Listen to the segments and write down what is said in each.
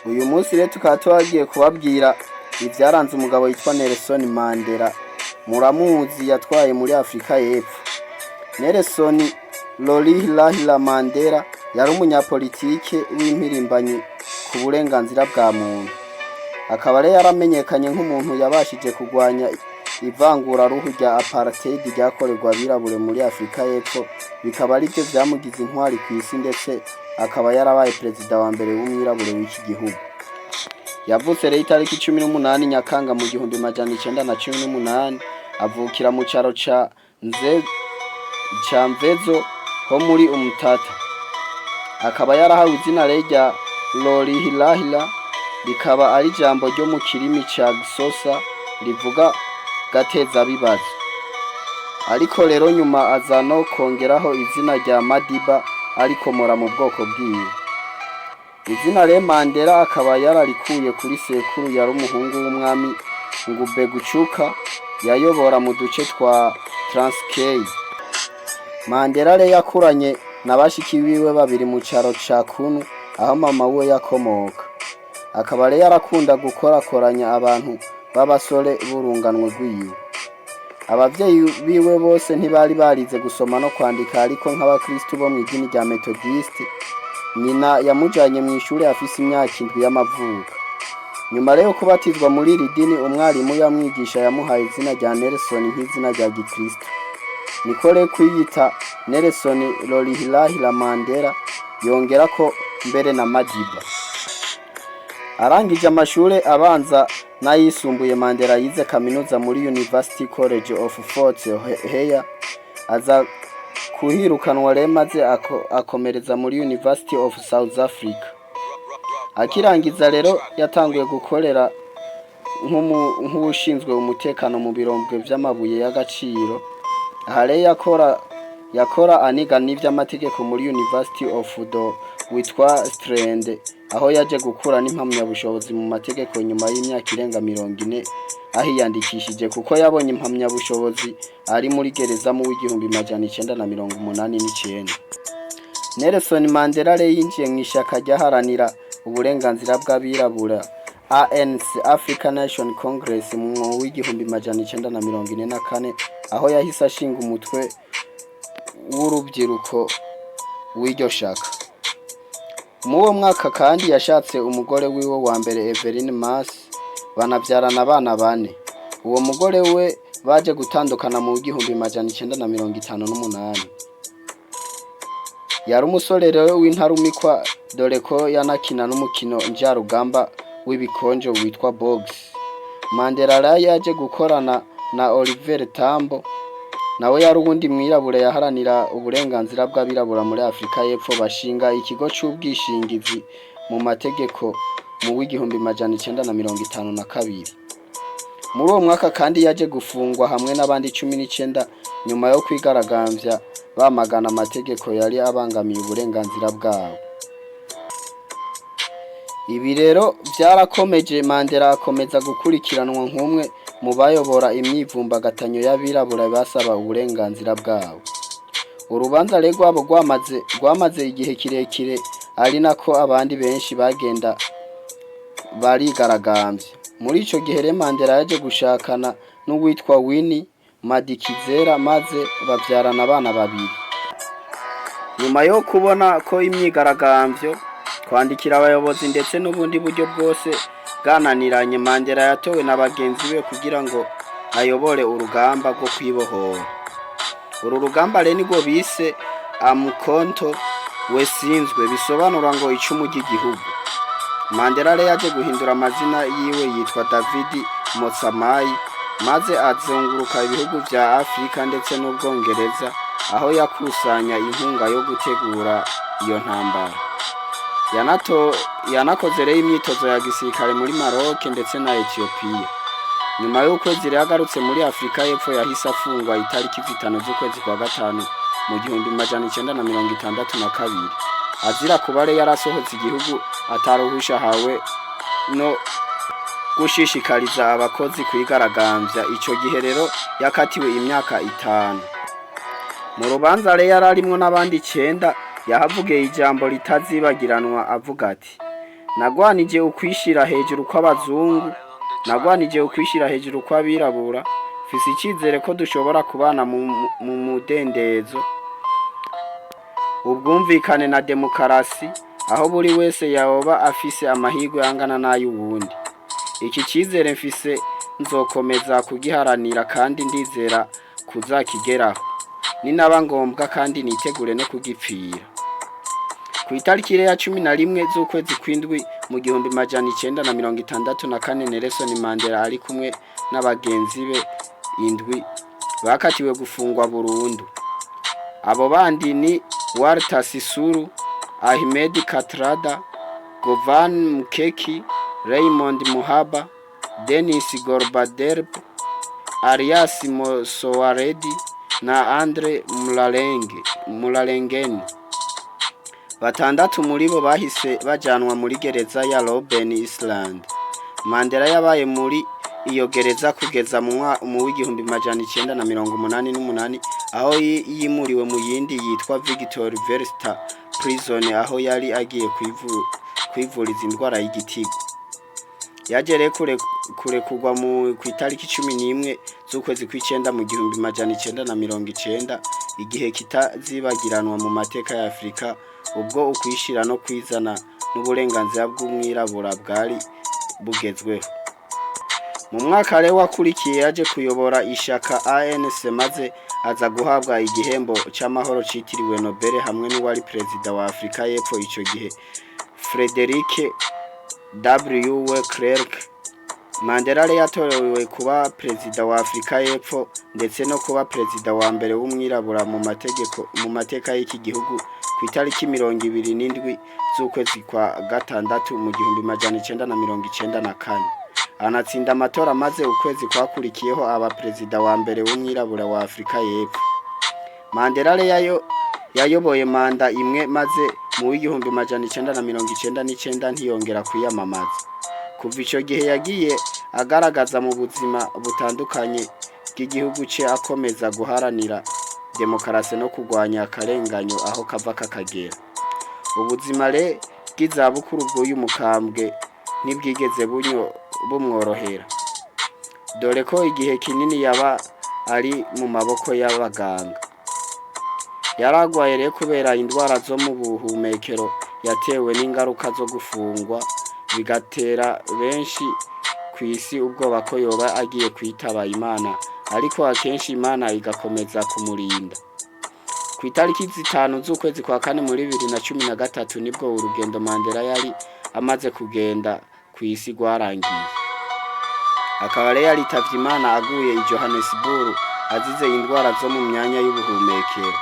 Uyu munsi rero tukaba tubagiye kubabwira ivyaranze umugabo yitwa Nelson Mandela. Muramuzi, yatwaye muri Afrika y'Epfo. Nelson Rolihlahla Mandela yari umunyapolitike w'impirimbanyi ku burenganzira bwa muntu. Akaba rero yaramenyekanye nk'umuntu yabashije kurwanya ivanguraruhu rya apartheid ryakorerwa abirabure muri Afrika y'Epfo, bikaba arivyo vyamugize intwari kw'isi, ndetse akaba yarabaye perezida wa mbere w'umwirabure w'iki gihugu. Yavutse rero itariki 18 Nyakanga mu 1918, avukira mu caro ca Nze ca Mvezo ho muri Umtata. Akaba yarahawe izina rero rya Rolihlahla, rikaba ari ijambo ryo mu kirimi ca Xhosa rivuga gatezabibazo. Ariko rero nyuma aza no kongeraho izina rya Madiba, arikomora mu bwoko bwiwe. Izina rero Mandela akaba yararikuye kuri sekuru, yari umuhungu w'umwami Ngubengcuka yayobora mu duce twa Transkei. Mandela rero yakuranye na bashiki biwe babiri mu caro ca Kunu, aho mama wiwe yakomoka. Akaba rero yarakunda gukorakoranya abantu b'abasore b'urunganwe rwiwe. Abavyeyi biwe bose ntibari barize gusoma no kwandika, ariko nk'abakristu bo mw'idini rya Methodiste, nyina yamujanye mw'ishure afise imyaka 7 y'amavuko. Nyuma rero yo kubatizwa muri iri dini, umwarimu yamwigisha yamuhaye izina rya Nelson nk'izina rya gikristo. Niko rero kwiyita Nelson Rolihlahla Mandela, yongerako mbere na Madiba. Arangije amashure abanza n'ayisumbuye, Mandela yize kaminuza muri University College of Fort Hare, aza kuhirukanwa rero maze akomereza muri University of South Africa. Akirangiza rero yatanguye gukorera nk'uwushinzwe umutekano mu birombwe vy'amabuye y'agaciro. Aha rero yakora aniga n'ivy'amategeko muri University of the Witwatersrand, aho yaje gukura n'impamyabushobozi mu mategeko nyuma y'imyaka irenga 40 ahiyandikishije, kuko yabonye impamyabushobozi ari muri gereza mu w'1989. Nelson Mandela rero yinjiye mu ishaka ryaharanira uburenganzira bw'abirabura, ANC, African National Congress, mu w'1944, aho yahise ashinga umutwe w'urubyiruko w'iryo shaka. Muri uwo mwaka kandi yashatse umugore wiwe wa mbere, Evelyn Mase, banabyarana abana bane. Uwo mugore we baje gutandukana mu 1958. Yari umusore rero w'intarumikwa, dore ko yanakina n'umukino njarugamba w'ibikonjo witwa box. Mandela rero yaje gukorana na Oliver Tambo, nawe yari uwundi mwirabure yaharanira uburenganzira bw'abirabura muri Afrika y'Epfo, bashinga ikigo c'ubwishingizi mu mategeko mu w'1952. Muri uwo mwaka kandi yaje gufungwa hamwe n'abandi 19 nyuma yo kwigaragambya bamagana amategeko yari abangamiye uburenganzira bwabo. Ibi rero vyarakomeje, Mandela akomeza gukurikiranwa nk'umwe mu bayobora imyivumbagatanyo y'abirabura basaba uburenganzira bwabo. Urubanza rero rwabo rwamaze igihe kirekire, ari nako abandi benshi bagenda barigaragambya. Muri ico gihe rero Mandela yaje gushakana n'uwitwa Winnie Madikizela, maze bavyarana abana babiri. Nyuma yo kubona ko imyigaragambyo, kwandikira abayobozi ndetse n'ubundi buryo bwose bwananiranye, Mandela yatowe na bagenzi be kugira ngo ayobore urugamba rwo kwibohora. Uru rugamba rero nirwo bise Umkhonto weSizwe, bisobanura ngo icumu ry'igihugu. Mandela rero yaje guhindura amazina yiwe yitwa David Motsamai, maze azunguruka ibihugu vya Afrika ndetse n'Ubwongereza, aho yakusanya inkunga yo gutegura iyo ntambara. Yanakoze rero imyitozo ya gisirikare muri Maroc ndetse na Ethiopia. Nyuma y'ukwezi rero agarutse muri Afrika y'Epfo, yahise afungwa itariki 5 z'ukwezi kwa gatanu mu 1962, azira kuba rero yarasohotse igihugu ataruhusha ahawe no gushishikariza abakozi kwigaragambya. Ico gihe rero yakatiwe imyaka 5. Mu rubanza rero yari arimwo n'abandi icenda, yahavugiye ijambo ritazibagiranwa avuga ati: Nagwanije ukwishira hejuru kw'abazungu, nagwanije ukwishira hejuru kw'abirabura. Mfise icizere ko dushobora kubana mu mudendezo, ubwumvikane na demokarasi, aho buri wese yoba afise amahirwe angana n'ay'uwundi. Iki cizere mfise nzokomeza kugiharanira kandi ndizera kuzakigeraho ninaba ngombwa, kandi nitegure no kugipfira. Ku itariki ya 11 z'ukwezi kw'indwi mu 1964, Nelson Mandela ari kumwe n'abagenzi be indwi bakatiwe gufungwa burundu. Abo bandi ni Walter Sisulu, Ahmed Katrada, Govan Mbeki, Raymond Muhaba, Dennis Gorbaderb alias Motsoaledi na Andre Mulalengeni. Batandatu muri bo bahise bajanwa muri gereza ya Robben Island. Mandela yabaye muri iyo gereza kugeza mu w'1988, aho yimuriwe mu yindi yitwa Victor Verster Prison, aho yari agiye kwivuriza indwara y'igitigu. Yaje rero kurekurwa mu kw'itariki 11 z'ukwezi kw'icenda mu 1990, igihe kitazibagiranwa mu mateka ya Afurika, ubwo ukwishira no kwizana n'uburenganzira bw'umwirabura bwari bugezweho. Mu mwaka rero wakurikiye yaje kuyobora ishaka ANC, maze aza guhabwa igihembo c'amahoro citiriwe Nobel hamwe n'uwari perezida wa Afurika y'Epfo ico gihe, Frederick W Klerk. Mandela rero yatorewe kuba perezida wa Afurika y'Epfo ndetse no kuba perezida wa mbere w'umwirabura mu mategeko mu mateka y'iki gihugu ku itariki 27 z'ukwezi kwa gatandatu mu 1994, anatsinda amatora, maze ukwezi kwakurikiyeho aba perezida wa mbere w'umwirabura wa Afurika y'Epfo. Mandela rero yayoboye manda imwe, maze mu w'1999 ntiyongera kwiyamamaza. Kuva ico gihe yagiye agaragaza mu buzima butandukanye bw'igihugu ce, akomeza guharanira demokarasi no kurwanya akarenganyo aho kava kakagera. Ubuzima re bw'izabukuru bw'uyu mukambwe ntibwigeze bumworohera, dore ko igihe kinini yaba ari mu maboko y'abaganga. Yaragwaye rero kubera indwara zo mu buhumekero yatewe n'ingaruka zo gufungwa, bigatera benshi ku isi ubwoba ko yoba agiye kwitaba Imana, ariko akenshi Imana igakomeza kumurinda. Ku itariki 5 z'ukwezi kwa kane muri 2013 nibwo urugendo Mandela yari amaze kugenda ku isi rwarangiye, akaba rero yaritavye Imana aguye i Johannesburg azize indwara zo mu myanya y'ubuhumekero.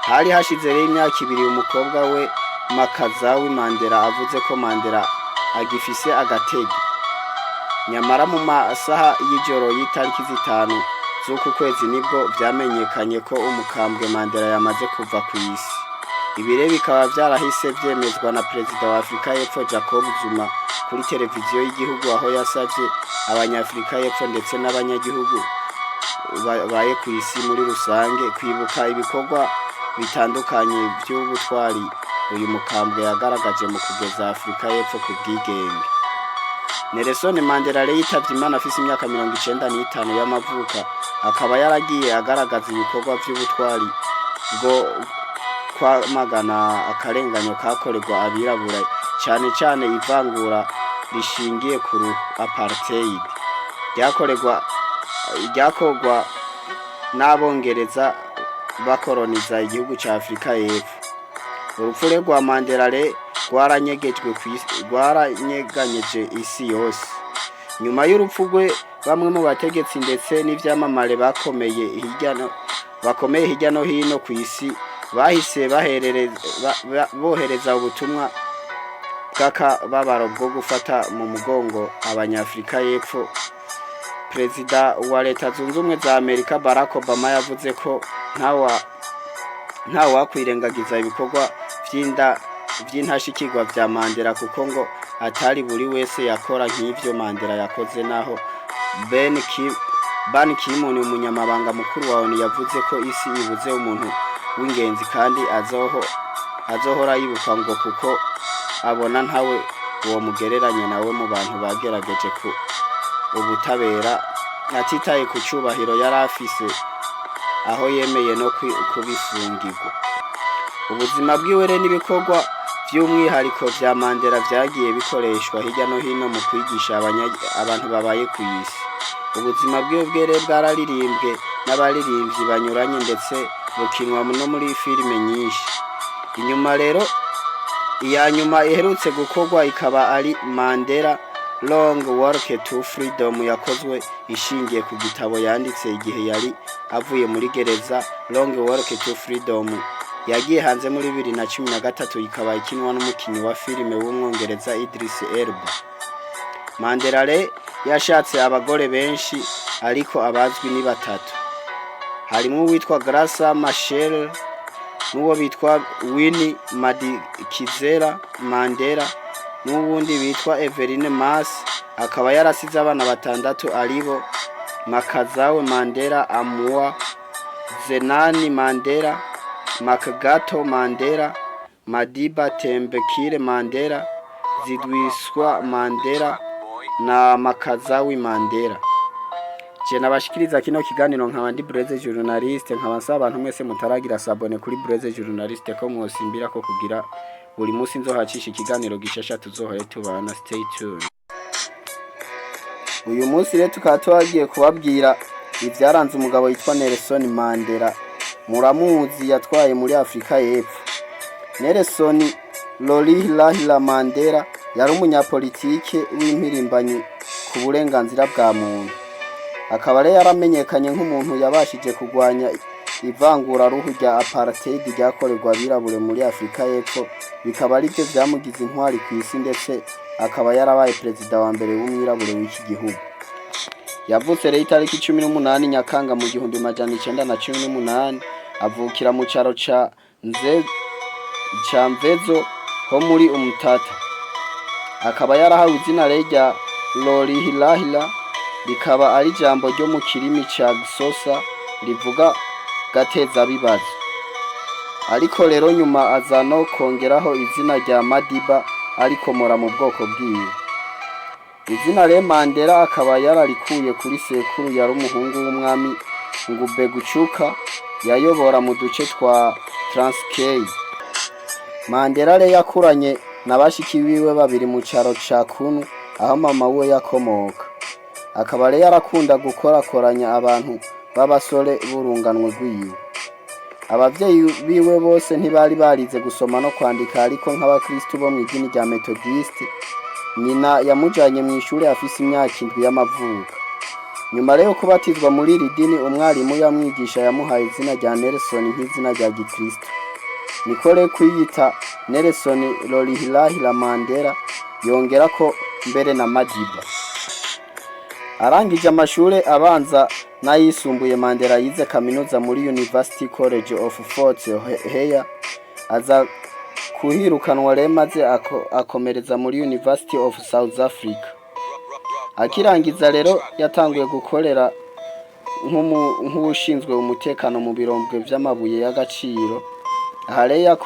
Hari hashize rero imyaka 2 umukobwa we Makazawi Mandela avuze ko Mandela agifise agatege. Nyamara mu masaha y'ijoro y'itariki 5 z'uku kwezi nibwo vyamenyekanye ko umukambwe Mandela yamaze kuva ku isi. Ibi rero bikaba vyarahise vyemezwa na perezida wa Afurika y'Epfo Jacob Zuma kuri televiziyo y'igihugu, aho yasavye abanyafurika y'Epfo ndetse n'abanyagihugu baye ku isi muri rusange kwibuka ibikorwa bitandukanye vy'ubutwari uyu mukambwe yagaragaje mu kugeza Afurika y'Epfo ku bwigenge. Nelson Mandela rero yitavye Imana afise imyaka 95 y'amavuka, akaba yaragiye agaragaza ibikorwa vy'ubutwari bwo kwamagana akarenganyo kakorerwa abirabura, cane cane ivangura rishingiye ku ruhu, apartheid, ryakorwa n'abongereza bakoroniza igihugu ca Afurika y'Epfo. Urupfu rero rwa Mandela rwaranyeganyeje isi yose. Nyuma y'urupfu rwe, bamwe mu bategetsi ndetse n'ivyamamare bakomeye hirya no hino ku isi bahise bohereza ubutumwa bw'akababaro bwo gufata mu mugongo abanyafurika y'Epfo. Perezida wa Leta Zunze Ubumwe za Amerika Barack Obama yavuze ko ntawakwirengagiza ibikorwa vy'intashikirwa vya Mandela, kuko ngo atari buri wese yakora nk'ivyo Mandela yakoze. Naho Ban Ki-moon, umunyamabanga mukuru wa ONU, yavuze ko isi ibuze umuntu w'ingenzi kandi azohora yibukwa, ngo kuko abona ntawe Uwo mugereranya nawe mu bantu bagerageje ku ubutabera atitaye ku cubahiro yari afise, aho yemeye no kubifungirwa. Ubuzima bwiwe rero n'ibikorwa vy'umwihariko vya Mandela vyagiye bikoreshwa hirya no hino mu kwigisha abantu babaye ku isi. Ubuzima bwiwe bwere bwararirimbwe n'abaririmbyi banyuranye, ndetse bukinwa no muri filime nyinshi. Inyuma rero, iya nyuma iherutse gukorwa ikaba ari Mandela Long Walk to Freedom, yakozwe ishingiye ku gitabo yanditse igihe yari avuye muri gereza. Long Walk to Freedom yagiye hanze muri 2013, ikaba ikinwa n'umukinyi wa filime w'umwongereza Idris Elba. Mandela re yashatse abagore benshi, ariko abazwi ni batatu, harimwo uwitwa Graça Machel, n'uwo bitwa Winnie Madikizela Mandela, n'uwundi bitwa Evelyn Mase. Akaba yarasize abana batandatu, aribo Makazawe Mandela Amua, Zenani Mandela, Makgatho Mandela, Madiba Thembekile Mandela, Zindiswa Mandela na Makazawi Mandela. Je nabashikiriza kino kiganiro nkaba ndi Breze Journaliste, nkaba nsaba abantu mwese mutaragira s'abonner kuri Breze Journaliste ko mwosimbira ko kugira buri munsi nzohacisha ikiganiro gishasha, tuzohore tubana. Stay tuned. Uyu munsi rero tukaba tubagiye kubabwira ivyaranze umugabo yitwa Nelson Mandela. Muramuzi, yatwaye muri Afrika y'Epfo. Nelson Rolihlahla Mandela yari umunyapolitike w'impirimbanyi ku burenganzira bwa muntu, akaba rero yaramenyekanye nk'umuntu yabashije kurwanya ivanguraruhu rya apartheid ryakorerwa abirabure muri Afrika y'Epfo, bikaba arivyo vyamugize intwari ku isi, ndetse akaba yarabaye perezida wa mbere w'umwirabure w'iki gihugu. Yavutse rero itariki 18 Nyakanga mu 1918, avukira mu caro ca Nze ca Mvezo ho muri Umtata. Akaba yarahawe izina rero rya Rolihlahla, rikaba ari ijambo ryo mu kirimi ca Xhosa rivuga gatezabibazo, ariko rero nyuma aza no kongeraho izina rya Madiba arikomora mu bwoko bwiwe. Izina rero Mandela akaba yararikuye kuri sekuru, yari umuhungu w'umwami Ngubengcuka yayobora mu duce twa Transkei. Mandela rero yakuranye na bashiki biwe babiri mu caro ca Kunu, aho mama we yakomoka. Akaba rero yarakunda gukorakoranya abantu b'abasore b'urunganwe rwiwe. Abavyeyi biwe bose ntibari barize gusoma no kwandika, ariko nk'abakristu bo mw'idini rya Methodiste, nyina yamujanye mw'ishure afise imyaka 7 y'amavuko. Nyuma rero yo kubatizwa muri iri dini, umwarimu yamwigisha yamuhaye izina rya Nelson nk'izina rya gikristo. Niko rero kwiyita Nelson Rolihlahla Mandela, yongerako mbere na Madiba. Arangije amashure abanza n'ayisumbuye, Mandela yize kaminuza muri University College of Fort Hare, aza kuhirukanwa rero maze akomereza muri University of South Africa. Akirangiza rero yatanguye gukorera nk'uwushinzwe umutekano mu birombwe vy'amabuye y'agaciro. Aha rero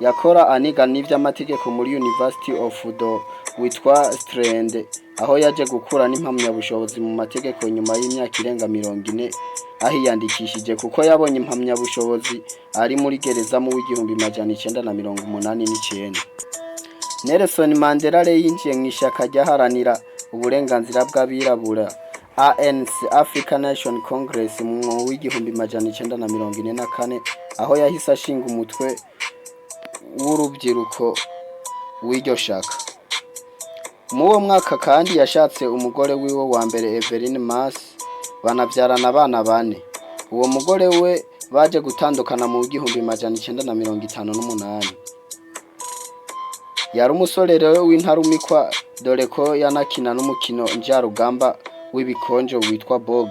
yakora aniga n'ivy'amategeko muri University of the Witwatersrand, aho yaje gukura n'impamyabushobozi mu mategeko nyuma y'imyaka irenga 40 ahiyandikishije, kuko yabonye impamyabushobozi ari muri gereza mu w'1989. Nelson Mandela rero yinjiye mu ishaka ryaharanira uburenganzira bw'abirabura ANC, African National Congress, mu w'1944, aho yahise ashinga umutwe w'urubyiruko w'iryo shaka. Muri uwo mwaka kandi yashatse umugore wiwe wa mbere, Evelyn Mase, banabyarana abana bane. Uwo mugore we baje gutandukana mu 1958. Yari umusore rero w'intarumikwa, dore ko yanakina n'umukino njarugamba w'ibikonjo witwa box.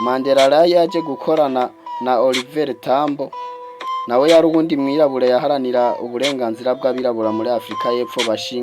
Mandela rero yaje gukorana na Oliver Tambo, nawe yari uwundi mwirabure yaharanira uburenganzira bw'abirabura muri Afrika y'Epfo, bashinga